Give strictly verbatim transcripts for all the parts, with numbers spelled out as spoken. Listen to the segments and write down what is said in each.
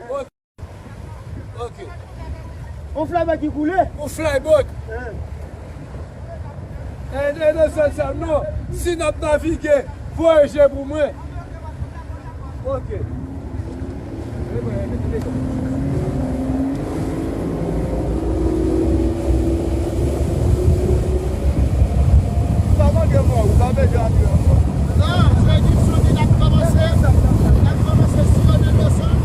Ok. Ok. On flyboat ki koule? On flyboat. Eh. E, e nan sèl sa m non, si n ap navige, voye je pou mwen. Ok. Sa mande mwen, ou pa bezwen apye ankò. Non, frè Gibson, n ap kòmanse, n ap kòmanse sou yon de leson.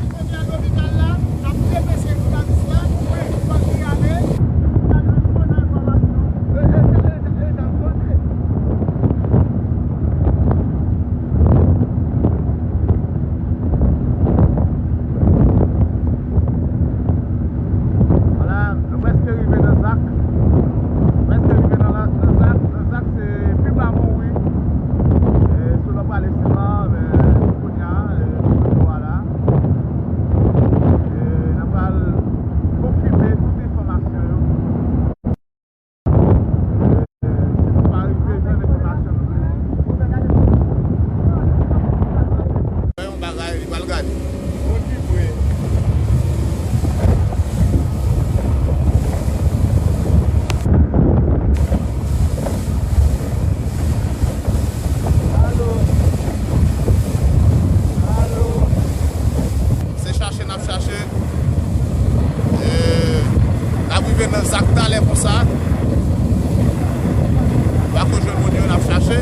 Kote lopital la, n ap depese jounalis la, pou l ale, pou l al jwenn enfòmasyon. Vwala, nou prèske rive nan Zak. Prèske rive nan, nan Zak. Nan Zak, se pi ba Monwi. E, sou lè w prale Senmak, men, kounye a, e, nou sou bò a la. E, n ap pral konfime tout enfòmasyon yo. E, si nou pa rive jwenn enfòmasyon nou bezwen. Fè yon bagay, li pral gade. Bon, ki vre. Alo. Alo. Se chache n ap chache. E, n ap rive nan Zak talè konsa. Pa ko jwenn moun yo, n ap chache.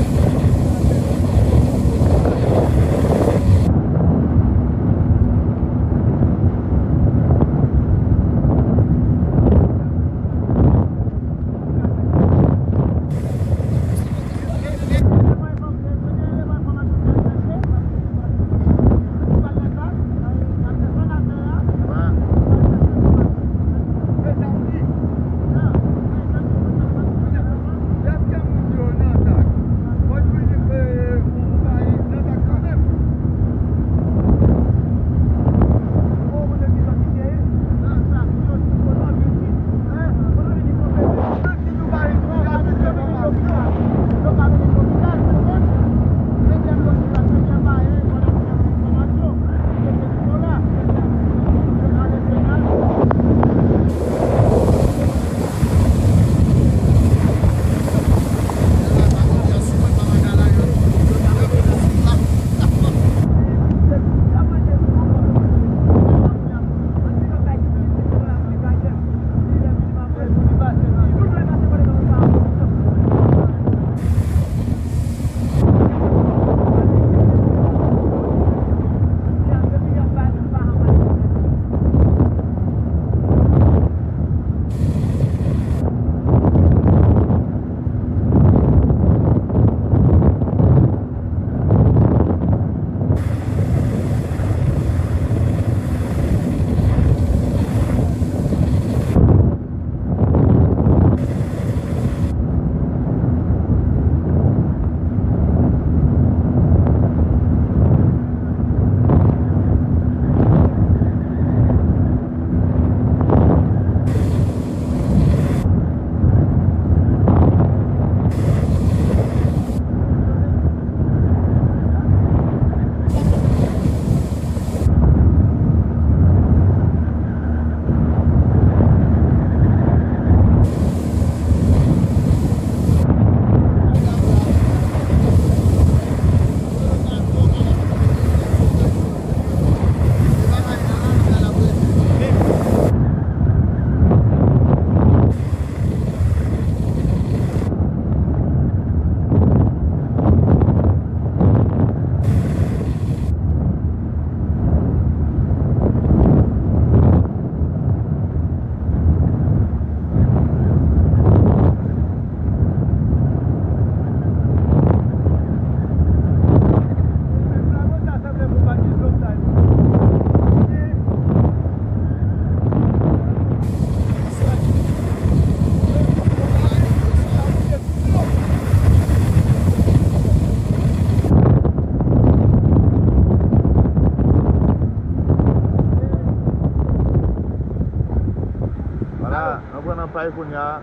Pay kounye a,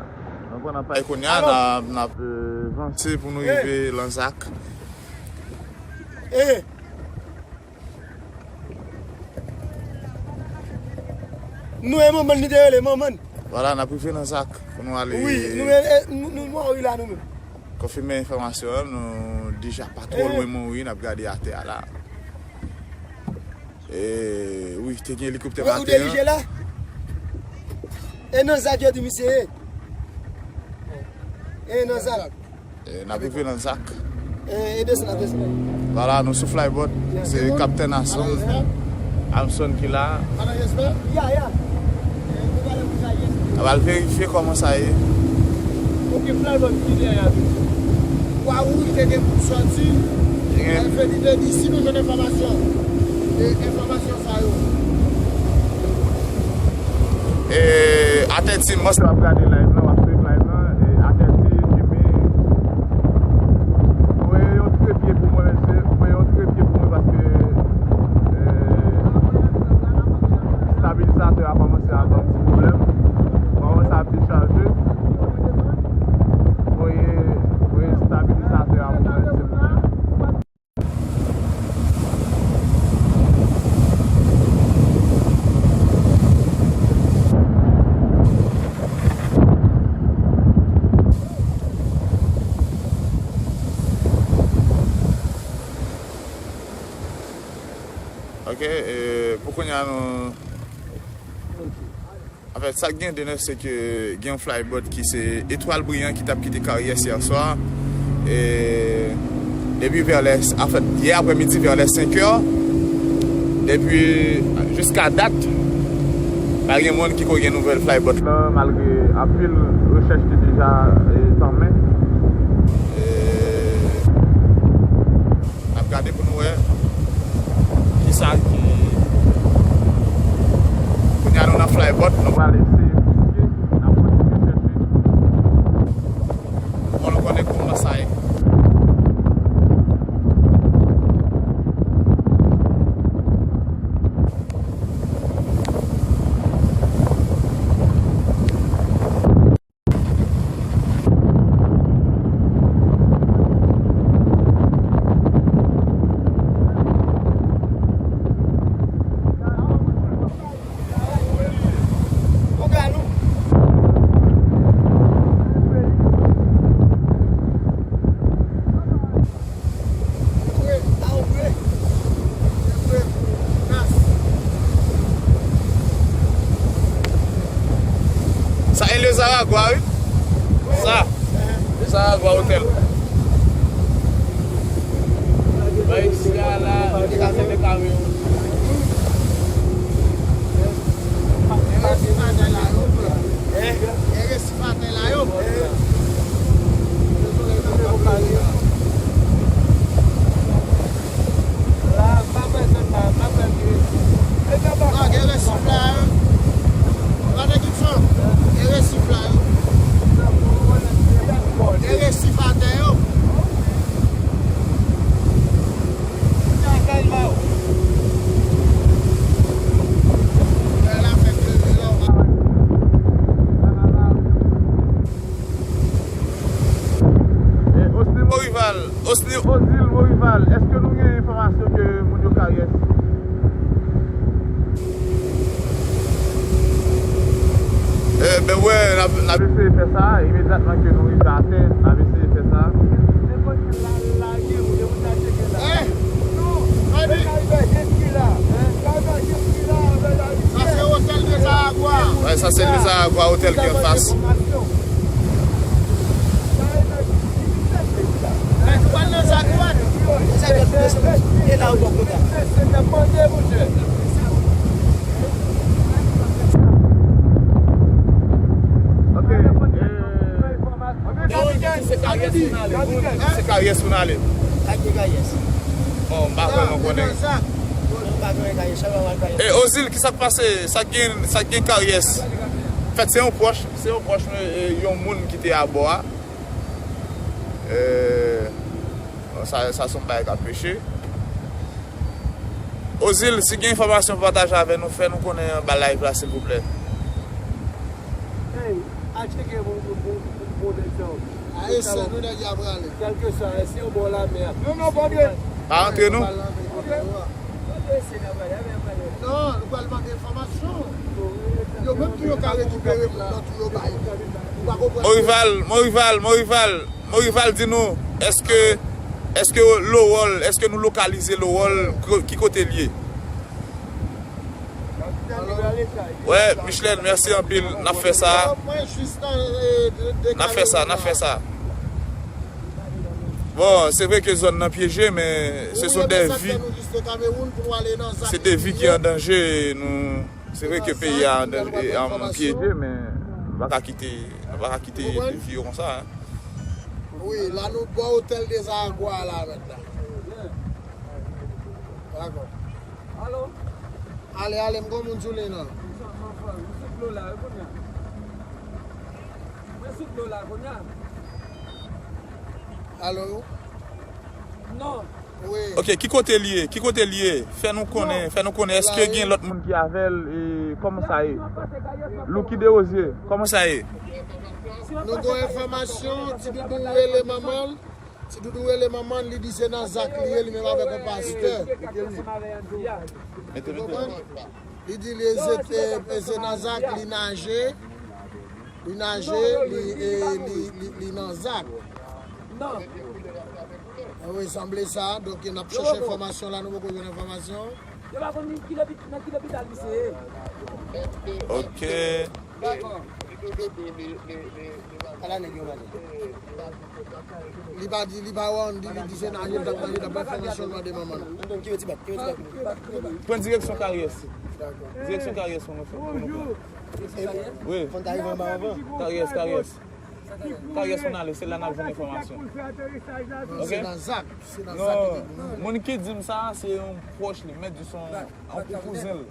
nou pran nan pay kounye a, n ap, n ap, eh, vanse pou nou rive Lanzak. Eh! Nou e manman li te rele, manman. Vwala, n ap rive Lanzak pou nou ale. Wi, nou e, nou, nou mouri la nou menm. Konfime enfòmasyon an, nou deja pa twò lwen Monwi, n ap gade atè a la. E, wi, te gen elikoptè atè a. Ou delije la? E nan Zak yo di misye ye. E nan Zak. E, n ap rive nan Zak. E, e desann, ap desann. Vwala, nou sou flyboat. Se Kaptèn Ason. Amson ki la. Ya, ya. N ap al verifye kòman sa ye. Ok, flyboat ki dèyè a toujou. Twa wout te gen pou sòti. Te gen. L fè li te di, si nou jwenn enfòmasyon, e, enfòmasyon sa yo. E, atè Tim, mwen se w ap gade live lan, w ap swiv live lan, e, atè Tim, Jimmy, voye yon trepye pou mwen, mesye, voye yon trepye pou mwen paske, e, estabilizatè a kòmanse ap ban m ti pwoblèm. Kòmanse ap dechaje. Voye, voye estabilizatè a pou mwen, silvouplè. Ok, e, pou kounye a nou Anfèt, sa k gen de nèf, se ke gen yon flyboat ki se Etwal Briyan ki t ap kite Karyès yè swa. E depi vè lè, anfèt, yè aprèmidi vè lè senk è, depi jiska dat, pa gen moun ki ko gen nouvèl flyboat lan, malgre anpil rechèch te deja, e, tanmen. E, N ap gade pou nou wè kisa ki. Kounye a nou nan flyboat, nou pral eseye piske n ap kontinye chèche. Bon, nou konnen kòman sa ye. Sa e Le Zaragwa, wi. Sa. Le Zaragwa Hotel. Bay isi a la, yo te ka fè de kamyon. Hein? Atè la yo. La, pa fè zòn pa, pa fè vye. Non, gen resif la, hein. Gade Gibson, gen resif la, yo. Gen resif atè, yo. E, Osni Morival, Osni Ozil Morival, èske nou gen enfòmasyon ke moun yo Karyès? E, ben wè, n ap, n ap eseye fè sa, imedyatman ke nou rive atè, n ap eseye fè sa. Sa se otèl de Zaragwa. Wè, sa se de Zaragwa, otèl ki anfas. Mèt, ou pral nan Zak, ou pral? Zak, e la ou bò kote a. Ok, eh, Moun ki se Karyès pou n ale. Moun ki se Karyès pou n ale. Sa k gen Karyès? Bon, m pa vrèman konnen. Mwen pa konnen Karyès. Sa pa mal Karyès. E Ozil, ki sa k pase? Sa k gen, sa k gen Karyès? Anfèt, se yon pwòch, se yon pwòch, e, yon moun ki te abò a. E, bon, sa, sa se yon bagay k ap peche. Ozil, si gen enfòmasyon pou pataje avè nou, fè nou konnen anba live la, silvouplè. Hey, Achte gen bon, bon, bon, bon nèg sa yo. Ayisyen, nou nèg y ap rale. Kèlkeswa, si yo bò lamè a. Non, non, pa gen. Pa antre, non? Non, nou pral mande enfòmasyon. Yo menm tou yo ka rekipere moun nan tou yo bay. Ou pa konprann? Morival, Morival, Morival, Morival, di nou, èske, èske Lowòl, èske nou lokalize Lowòl, ko-, ki kote l ye? Wè, Micheline, mèsi anpil. N ap fè sa. N ap fè sa, n ap fè sa. Bon, se vre ke zòn nan pyeje, men se son dèvi. Se dèvi ki an danje. Nou, se vre ke peyi a an danje, an pyeje, men nou pa ka kite, nou pa ka kite dèvi yo konsa, hein. Wi, la nou bò Hotel des Aguas la mentnan. Dakò. Alo? Ale, ale, m gon moun sou liy nan. M sou, m sou, m sou dlo la, wi, kounye a. Mwen sou dlo la, kounye a. Alo? Non. Wi. Ok, ki kote l ye? Ki kote l ye? Fè nou konnen, fè nou konnen. Èske gen lòt moun ki avè l? E kòman sa ye? Louky Desrosiers, kòman sa ye? Nou gon enfòmasyon, Ti Doudou rele manman l. Ti Doudou rele manman l, li di se nan zak li ye, li menm avèk yon pastè. Ou konprann? Li di li se, se nan zak, li naje. Li naje, li, e, li, li, li nan zak. Wi, sanble sa. Donk, n ap chèche enfòmasyon la, nou poko jwenn enfòmasyon. Yo pa konn ki lopi-, nan ki lopital misye ye. Ok. Ala nèg yo mande. Li pa di, li pa wè Andy, li di se nan, li t ap, li t ap bay enfòmasyon l mande manman l. Pran direksyon Karyès. Direksyon Karyès pou nou fè. Wi. Fò n ta rive anba anvan. Karyès, Karyès. Karyès pou n ale, se la n ap jwenn enfòmasyon. Ok? Se nan zak, se nan zak. Non, moun ki di m sa, se yon pwòch li, mèt di se yon, yon kouzen l.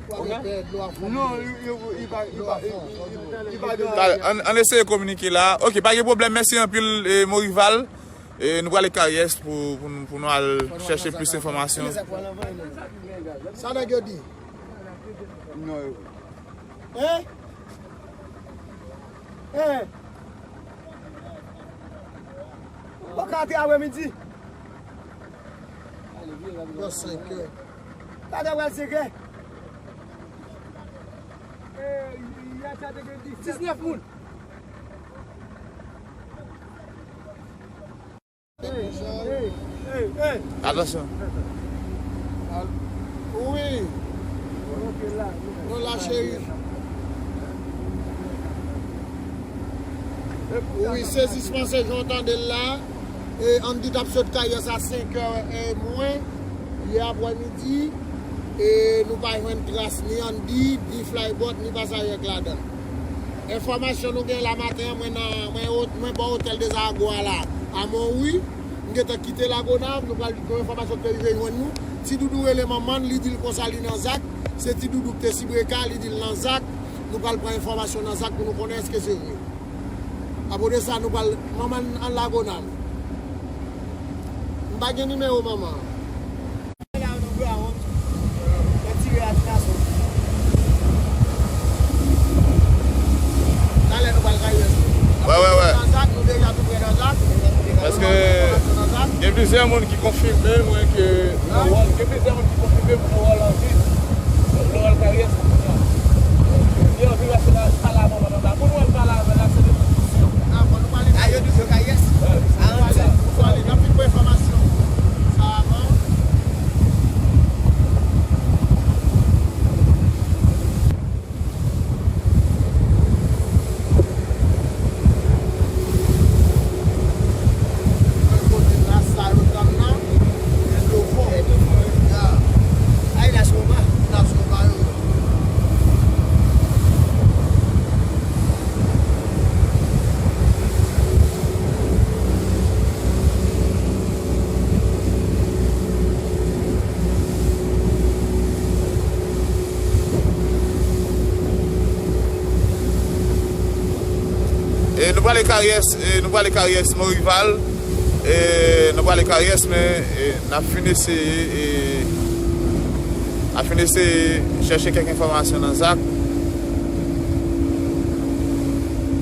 Ok? Non, li, li, li pa, li pa, li, li, li pa de... Ann, ann eseye kominike la. Ok, pa gen pwoblèm. Mèsi anpil, e, Morival. E, nou prale Karyès pou, pou, nou- pou nou al chèche plis enfòmasyon. Sa nèg yo di? Non, yo. Hein? Hein? Ou ka antre aprè midi? Bò senkè. Sa ta pral senkè. Diznèf moun. Atansyon. Wi. Nou la, cheri. Wi, sezisman se jan w tande l la. E Andy t ap sot Karyès a senk è e mwen yè aprèmidi. E nou pa jwenn tras ni Andy, ni Flybot, ni pasajè k ladan l. Enfòmasyon nou gen la maten an, mwen nan, mwen o-, mwen bò Hotel des Aguas la, a Monwi. M gentan kite Lagonav, nou pral gen enfòmasyon ki te rive jwenn nou. Ti Doudou rele manman l, li di l konsa li nan zak. Se Ti Doudou ki te Sibreka, li di l nan zak. Nou pral pran enfòmasyon nan zak pou nou konnen èske se vre. Apre de sa, nou pral, manman l an Lagonav. M pa gen nimewo manman an. Wè, wè, wè. Paske gen plizyè moun ki konfime mwen ke Lowòl, gen plizyè moun ki konfime m Lowòl anvi. Lowòl Karyès. Li anvi pase la, pale a manman nan la. Pou nou wè l pale avè l, se de diskusyon. A, yo di se Karyès. Wè. A, nou pale, nou pale, n ap vin pran enfòmasyon. Sa avan. E nou prale Karyès, e nou prale Karyès Morival, e nou prale Karyès, men, e, n ap fin eseye, e, n ap fin eseye chèche kèk enfòmasyon nan zak.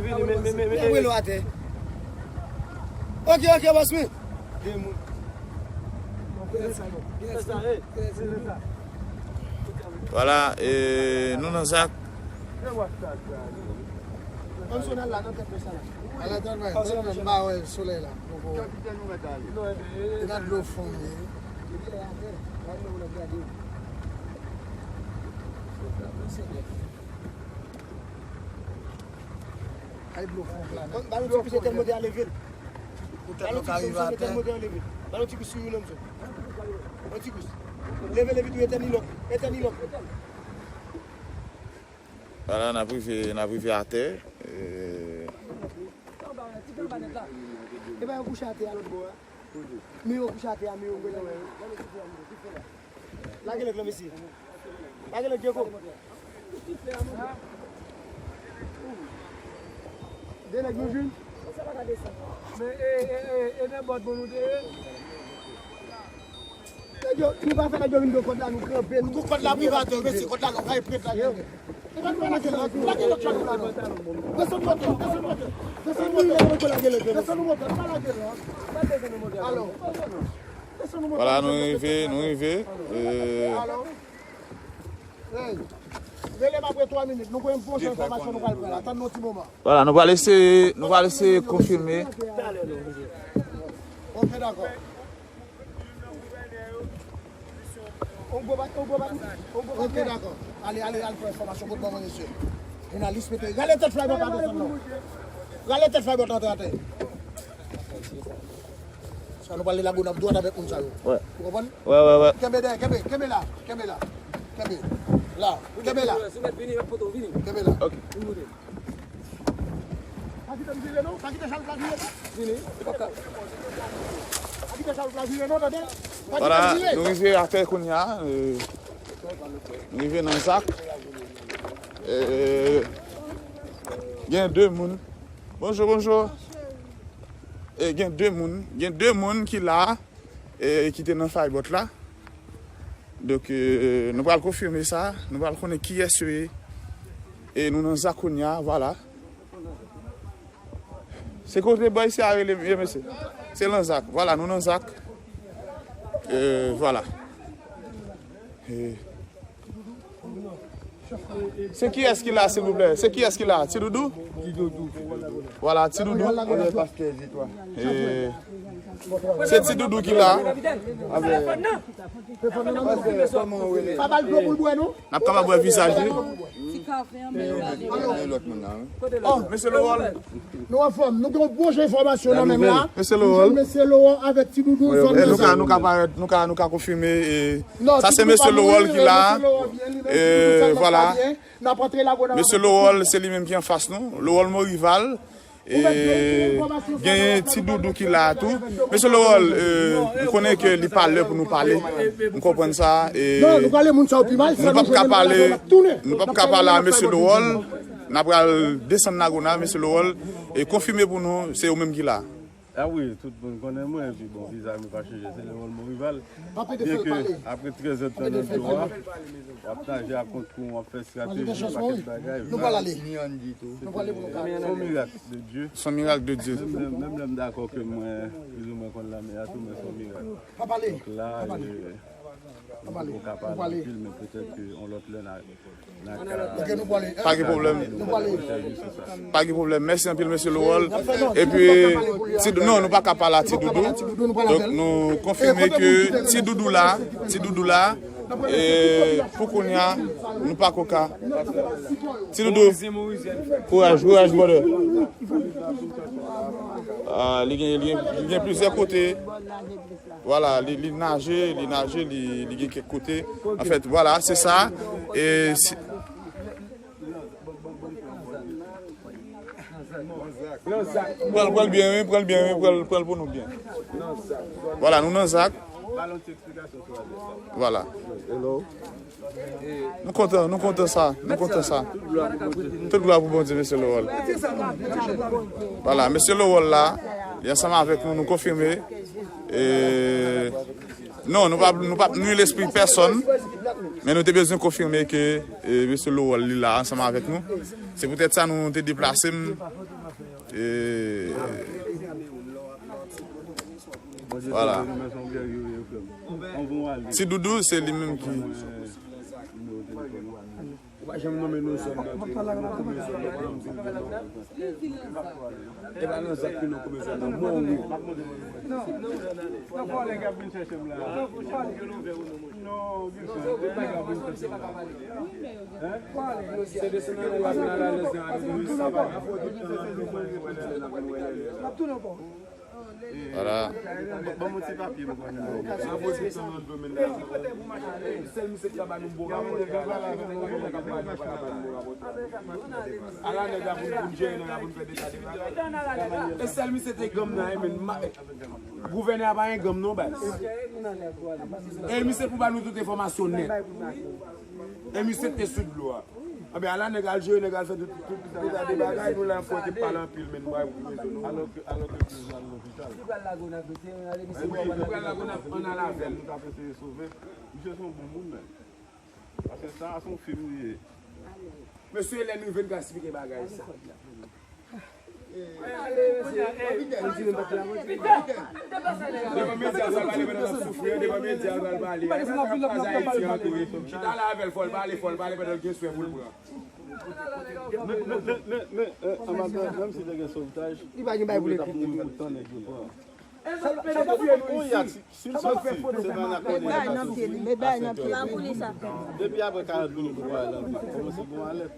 vini, vini, men, men, men, men. Mwen lo atè. Ok, ok, bòs mwen. Vwala, e, nou nan Zak. Ann sonal la, nan tèt mwen sa la. Ala tèlman, tèlman m pa wè solèy la. E nan dlo fon m ye. Ay dlo fon m la. Ba nou ti kous etèn motè a leve l. Ba nou ti kous etèn motè a leve l. Ba nou ti kous sou youn nan m zo. Yon ti kous. Leve, leve tou, etèn li lòk. Etèn li lòk. Vwala, n ap rive, n ap rive atè. E, e ba yo kouche atè a lòt bò a. Men yo kouche atè a, men yo gade wè yo. Lage lòt la, mesye. Lage lòt, Djeko. De nèg nou jwenn. Men, e, e, e, e nan bòt bon nou te ye. Nèg yo, nou pa fè nèg yo vin pran kòd la, nou kanpe, nou pran kòd la prive atè, mesye, kòd la lòk, ay prèt la, gen. E pa nou pa lage lòk, lage lòk chak la non. Desann motè, desann motè, desann motè, desann motè, pa lage lòk. Alo, desann motè. Vwala, nou rive, nou rive. E, alo. Hey, rele m apre twa minit, nou gen bon jan enfòmasyon nou pral pran la, tann nou ti moman. Vwala, nou pral eseye, nou pral eseye konfime. Ok, dakò. Ok, dakò. Ale, ale, al pran enfòmasyon, kot manman mesye. Jounalis, mete, rale tèt Flaybot la desann non. Rale tèt Flaybot la antre atè. Sa nou pral Lagonav dwat avèk moun sa yo. Wè. Ou konprann? Wè, wè, wè. Kenbe dèyè, kenbe, kenbe la, kenbe la. Kenbe. La, kenbe la. Kenbe la. Ok. Pa kite m vire non, pa kite chaloup la vire non. Vini, e pa ka. Pa kite chaloup la vire non, tande. Pa kite m vire. Vwala, nou rive atè kounye a, e, nou rive nan Zak. E, gen de moun. Bonjou, bonjou. E, gen de moun, gen de moun ki la, e, ki te nan Flaybot la. Donk, e, nou pral konfime sa, nou pral konnen kiyès yo ye. E nou nan Zak kounye a, vwala. Se kote bòy sa a rele, ye mesye. Se nan Zak, vwala, nou nan Zak. E, vwala. E, Se kiyès ki la, silvouplè? Se kiyès ki la? Ti Doudou? Ti Doudou. Vwala, Ti Doudou. Pastè Zitwa. E, se Ti Doudou ki la. Pastè, kòman ou rele? Pa ba l dlo pou l bwè, non? N ap kapab wè vizaj li. Men lòt moun nan, wi. Oh, mesye Lowòl. Nou anfòm, nou gen yon bon jan enfòmasyon nan men nou la. Mesye Lowòl. Mesye Lowòl avèk Ti Doudou, zòn nan. Nou ka, nou ka parèt, nou ka, nou ka konfime, e, sa se mesye Lowòl ki la. E, vwala. Mesye Lowòl, se li menm ki anfas nou. Lowòl Morival. E, genyen Ti Doudou ki la tou. Mesye Lowòl, e, m konnen ke li pa lè pou nou pale. M konprann sa. E, nou p ap ka pale, nou p ap ka pale a mesye Lowòl. N ap pral desann Lagonav, mesye Lowòl, e konfime pou nou, se ou menm ki la. Ah wi, tout moun konnen mwen, epi bon, vizaj mwen pa chanje, se Leroy Morival. Byenke apre trèz èdtan nan biro a, w ap naje a kont kou, w ap fè estrateji, pakèt bagay. Se yon mirak de Dye. Se yon mirak de Dye. Menm lè, menm lè m dakò ke mwen plizoumwen konn lanmè a tou, men se yon mirak. Donk la, nou poko ka pale anpil, men petèt ke yon lòt lè n a Pa gen pwoblèm. Pa gen pwoblèm. Mèsi anpil, mesye Lowol. Epi, ti, non, nou pa ka pale a Ti Doudou. Donk, nou konfime ke Ti Doudou la, Ti Doudou la, e, pou kounye a, nou pa ko ka. Ti Doudou, kouraj, kouraj, brother. Ah, li gen, li gen, li gen plizyè kote. Vwala, li, li naje, li naje, li, li gen kèk kote. Anfèt, vwala, se sa. E si, pran l, pran l byen, wi, pran l byen, wi, pran l, pran l pou nou byen. Vwala, nou nan zak. Vwala. Nou kontan, nou kontan sa, nou kontan sa. Tout glwa pou Bondye, mesye Lowol. Vwala, mesye Lowol la, li ansanm avèk nou, nou konfime. E, non, nou pa, nou pa nui lespri pèsòn, men nou te bezwen konfime ke, e, mesye Lowol, li la ansanm avèk nou. Se poutèt sa nou te deplase m. E, vwala. Ti Doudou, se li menm ki Ou pa janm nonmen nou zòn nan tou, nou konbyen zòn nan, pou nou di l pou nou. E pa nan zak ke nou konbyen zòn nan, mò wi. Se desann nan nou ap nan la lezyon avèk nou. Vwala. Ban m yon ti papye m konn. Sèl misye ki ka ba nou bon rapò. Ala nèg la pou n, pou n jere nèg la pou n fè deta de bagay. E sèl misye te ganm nan, e men ma-, gouvènè a pa gen ganm non, baz. E misye pou ba nou tout enfòmasyon nèt. E misye te sou dlo a. Anben, ala nèg al jere, nèg al fè tout, tout, tout deta de bagay, nou la fò te pale anpil, men nou pa pou rezo nou. Alò ke, alò ke Cruz al lopital. Si pral Lagonav, nou te, nou ale, misye. Wi, nou pral Lagonav, ann al avè l. Nou t ap eseye sove. Misye se yon bon moun, men. Paske sa, se yon fim li ye. Mesye, lè nou rive, n ka esplike bagay sa. Devan medya, sa pale pandan l ap soufri, devan medya, sa pale. Chita la avè l, fò l pale, fò l pale pandan l gen swen pou l pran. Men, men, men, men, men, eh, an maten, menm si te gen sovtaj, li pa gen bay pou l ekri. Pou tan nèg yo pran. Sa, sa pa fè nou isi. Si l soti, se nan lakòl li ta soti a senk è. Depi apre karant minit, ou wè l antre. Kòmanse gon alèt.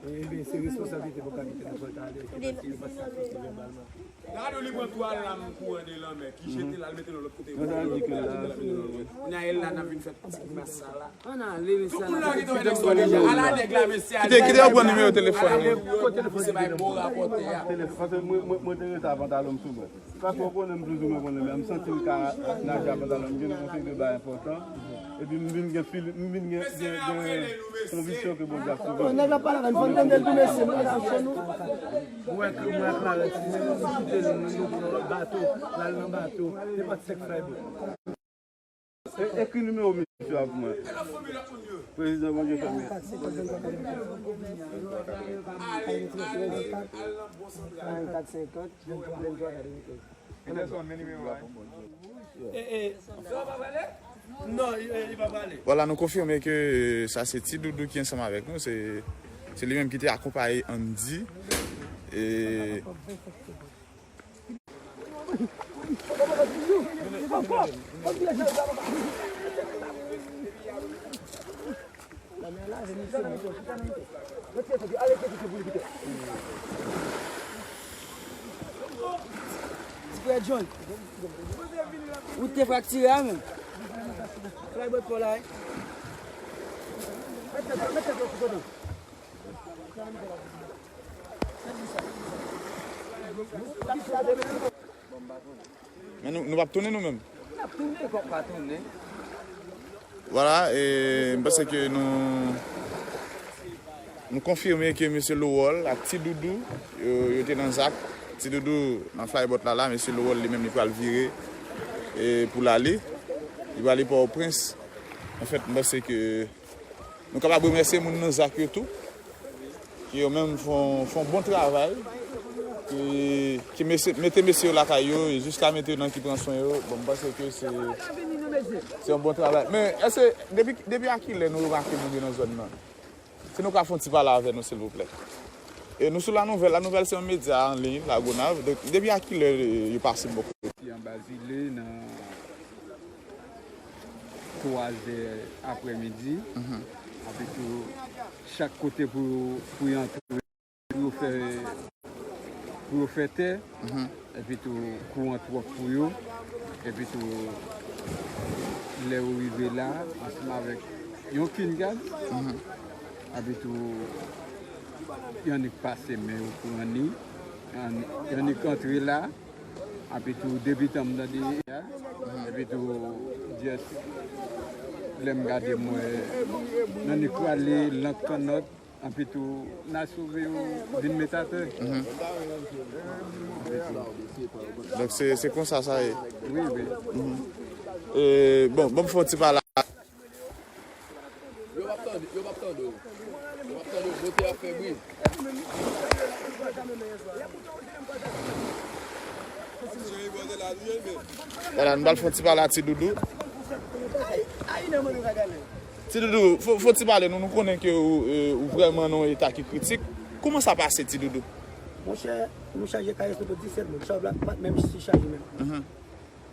Ebyen, se responsablite pou kapitèn nan fò l ta alète, paske yo pa t ka soti vèbalman. Gade w, li pran twa lam kouran de lanmè, ki jete l al mete nan lòt kote. Kounye a, e la n ap vin fè ti grimas sa la. Ann ale, mesye. Tout moun la ki te wè nèg sa deja. Ala nèg la, mesye. Kite, kite yo pran nimewo telefòn li. Ala nèg yo, se bay bon rapòtè a. Paske mwen, mwen, mwen te rete a pantalon m sou mwen. Paske w konnen m plizoumwen konnen, men m santi m ka naje a pantalon m, m gen yon seri de bagay enpòtan. Epi m vin gen fil, m vin gen, gen, gen konviksyon ke Bondye ap sove m. Nèg la pale avè n, fò n tande l tou, mesye, nou la sou nou. Mwen, mwen ak Clarence, nou kite l, nou pran bato, l al nan bato, nenpòt sèk fè bon. E, ekri nimewo misye a pou mwen. Prezidan, Bondye fè m. Vwala, nou konfime ke, e, sa se Ti Doudou ki ansanm avèk nou. Se, se li menm ki te akonpaye Andy. E, Ti frè John, wout te fraktire a menm. Fè bòt pò la, wi. Men nou, nou p ap tounen nou menm? N ap tounen, kòk pa tounen. Vwala, e, m panse ke nou, nou konfime ke mesye Lowol ak Ti Doudou, yo, yo te nan zak. Ti Doudou nan flybòt la, la, mesye Lowell li menm li pral vire e pou l ale. Li pral ale Pòtoprens. Anfèt, m panse ke nou kapab remèsye moun nan Zak yo tou. Ke yo menm fè yon, fè yon bon travay. Ke, ke mesye, mete mesye yo lakay yo, e jiska mete yo nan ki pran swen yo. Bon, m panse ke se, se yon bon travay. Men, èske, depi, depi a kilè nou remake moun yo nan zòn nan? Si nou ka fè yon ti pale avè nou, silvouplè. E nou sou La Nouvelle. La Nouvelle se yon medya an liy, Lagonav. Donk, depi a kilè, e, yo pase bò kote? Anba zile nan twa zè aprèmidi. Epi tou, chak kote pou, pou y antre, pou yo fè, pou yo fè tè, epi tou kouran twòp pou yo, epi tou lè yo rive la, ansanm avèk yon king gad, epi tou y annik pase men yo pou annik, y annik antre la, epi tou depi tan m tande a, epi tou just lè m gade m wè n annik prale lant kannòt, Anpi tou, n a sove yo vin met atè. Donk, se, se konsa sa ye. Wi, wi. E, bon, bon, fè yon ti pale. Yo p ap tande, yo p ap tande w. Yo p ap tande w. Montè ap fè bri. Vwala, nou pral fè yon ti pale a Ti Doudou. Ti Doudou, fò, fò ti pale nou, nou konnen ke ou, e, ou vrèman nan yon eta ki kritik. Kòman sa pase, Ti Doudou? Monchè, nou chaje kayès nou pou disèt moun. Chòv la pa t menm si chaje menm.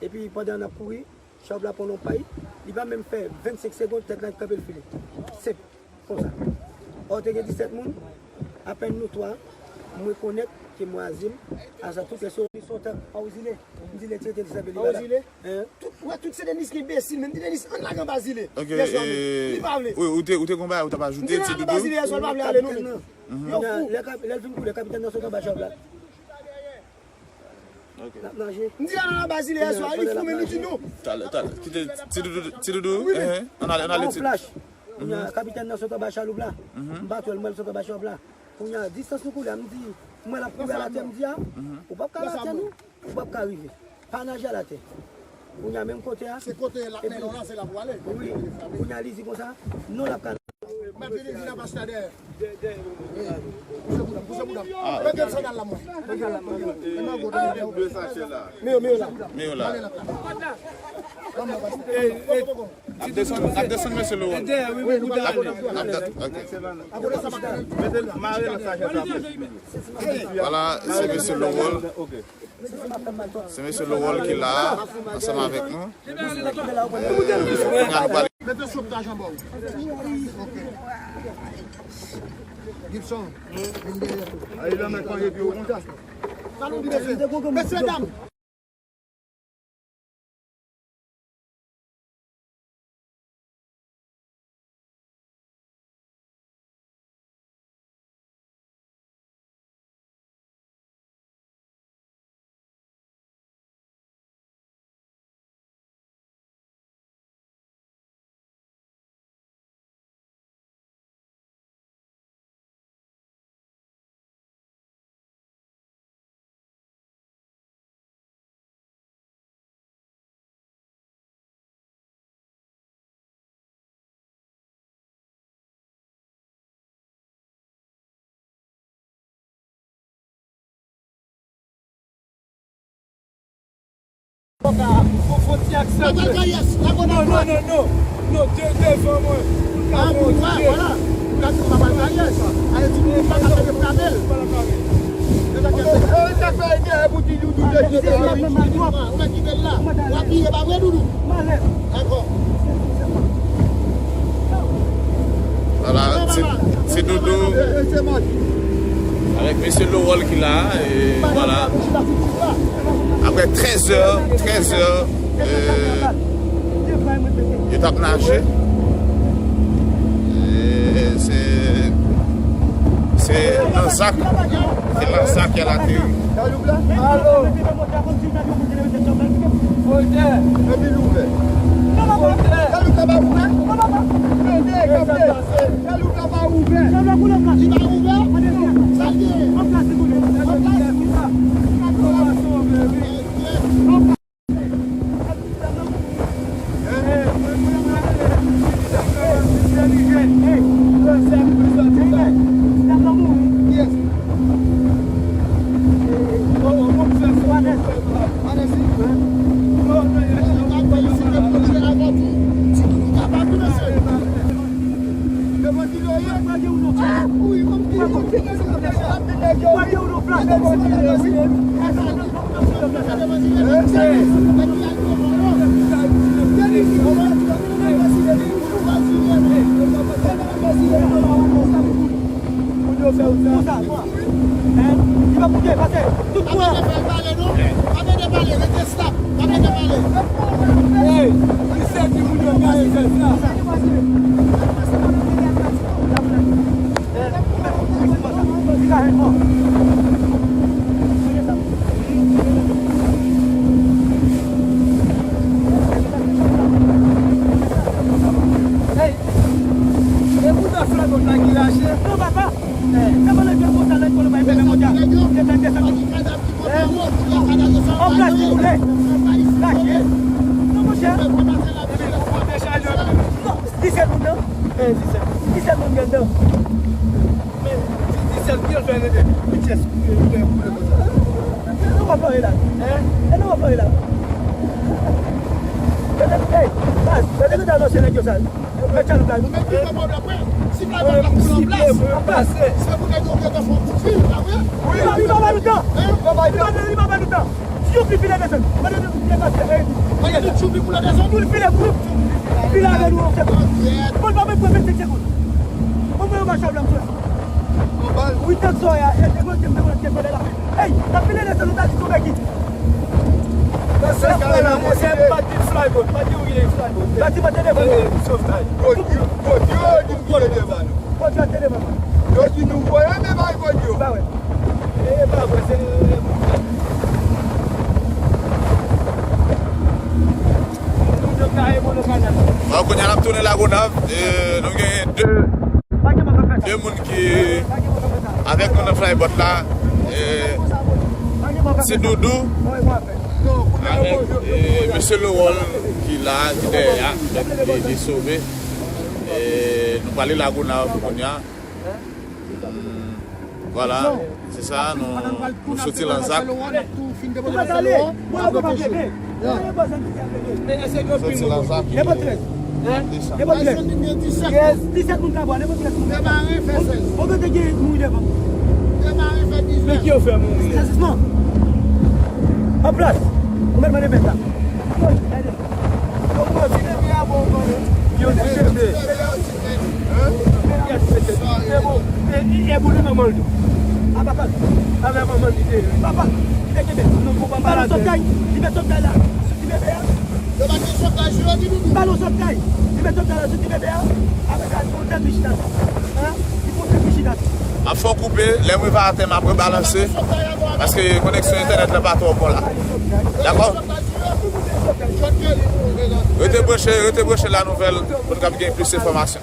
Epi pandan n ap kouri, chòv la pran yon pay, li pa menm fè vennsenk segonn, tèt la kanpe l file. Senp. Konsa. Ò, te gen disèt moun, apèn nou twa, m rekonèt ke m raze m, asa tout rès yo. Li sot pa ou zile. M di l, tire, tire, tire, li pa la. Hein? Tout, wè, tout se Denis ki enbesil, menm di Denis, ann lage anba zile. Ok, yè swa menm. Li pa vle. Wi, ou te, ou te gon bagay ou t ap ajoute, Ti Doudou? M di l ann lage anba zile yè swa, li pa vle ale non, men. Yo fou. Lè kap-, lè l fin koule, kapitèn nan sot anba chòv la. Ok. N ap naje. M di l ann lage anba zile yè swa, li fou, men nou di non. Talè, talè. Kite Ti Doudou, Ti Doudou, hein, ann ale, ann ale, Ti Doudou. Flash. Kounye a, kapitèn nan sot anba chaloup la. M pa t wè l, m wè l sot anba chòv la. Kounye a, distans nou koule a, m di, m wè l ap kouri alatè, m di a, ou p ap ka alatè non. Ou p ap ka rive. Pa naje alatè. Kounye a menm kote a. Se kote l ap mennen w la, se la pou ale. Wi. Kounye a li di konsa, non l ap ka. Mèt li di n ap achte dèyè. Pouse bouda m, pouse bouda m. Mete sandal la mwen. Mete sandal la mwen. Men yo, men yo la. Men yo la. N ap desann, n ap desann mesye Lowell. Wi, wi, n ap desann, ok. Mete l, mare l nan sachè sa. Vwala, se mesye Lowell. Se mesye Lowell ki la, ansanm avèk nou. E, kounye a nou pral. Mete sou tajan bò. Ok. Gibson, vin dèyè tou. Ale, lanmè, panye pye w konsa. Sa nou di, mesye? Mesye, dam. Fò ka, fò, fò ti aksè. Lagonav, non, non, non, non, non, de, devan mwen. Pou l ka fè yon ti de. Vwala. Ou ka di ou pa pral kayès. Ale di nou pa ka fè frape l. Yo ta kèt. E sa fè gen pou di Doudou de, de, de, de, ou mèt kite l la. W ap vire pa vre, Doudou? Dakò. Vwala, ti, ti Doudou avèk mesye Lowell ki la, e vwala. Aprè trèz è, trèz è, e, yo t ap naje. E se, se nan Zak, se nan Zak y al ateri. Alo. Epi l ouvè. Kaloup la pa ouvè? Tande, tande. Kaloup la pa ouvè. Li pa ouvè? Sa l genyen? An plas. Moun yo fè ou sa. Konsa, pran. Hein? Li pa pou gen, pase. Tout pran. Pa mete pale, non. Pa mete pale, rete stop. Pa mete pale. Hey, li sèvi moun yo gaye fè sa. Hein? Li ka jwenn mò. Hey, e bouda flannòt la ki rache. Non, papa. Sa pa lè vye konsa, lè kòlè bay bebe monte a. Desann, desann. An plas ki boule. Lache. Non, monchè. Non, disèt moun nan. Disèt moun gen dan. Men, disèt byen fè rete. Pityès, boule konsa. E nan w ap plore la. E nan w ap plore la. Hey, baz, gade ki ta anonse nèg yo sa. Mèt chalou la. Ou menm ki fè pwoblèm, wi. Si fly bot la koule an plas, se pou nèg yo gentan fè yon kout fil, pa vre? Wi, li pa ba nou tan. Li pa ba nou tan, li pa ba nou tan. Tchoup li file desann. Mande nou file pase, eh. Mande nou tchoup li pou la desann. Pou l file, pou l file avè nou, se bon. Bon, pa menm pran vennsenk segonn. Bon, mwen, yo pa chalou la, m soti. Wi, tank sa, e, e, e, e, e, e, e, e, e, Hey, n ap file desann, nou ta di tonbe ki? Nan sèl kare la, monchè, pa di fly bot, pa di ou ye fly bot. Batiman te devan nou. Sovtay. Pwodui, pwodui yo di nou ki te devan nou. Pwodui a te devan nou. Yo di nou voye, men bay pwodui yo. Ba wè. E pa vre, se Bon, kounye a n ap tounen Lagonav. E, nou genyen de, de moun ki avèk nou nan fly bot la. E, Ti Doudou avèk, e, mesye Lowol ki la, ki dèyè a, donk li, li sove. E, nou prale Lagonav kounye a. Vwala, se sa, nou, nou soti Lanzak. Soti Lanzak. Yes, disèt moun ka bò, nenpòt trèz moun. Ou mete gen moun devan. Men ki yo fè mouri? Sezisman. An plas. Ou mèt mande mèt la. Yo te cheve. Yes, mesye. E bon, e, e, e bon, li manman l tou. A papa. Avè manman li te. Papa, li te kenbe. Non, pou papa la. Li met sòt kay, li met sòt kay la. Sou ti bebe a. Yo pa gen sòt kay sou yo, ti doudou. Ba nou sòt kay. Li met sòt kay la sou ti bebe a. Apre sa, li fè yon tèt li chita. Hein? Li fè yon tèt li chita. M ap fè w koupe, lè m rive atè, m ap rebalanse. Paske koneksyon entènèt la pa twò bon la. Dakò? Rete branche, rete branche La Nouvelle pou n kab gen plis enfòmasyon.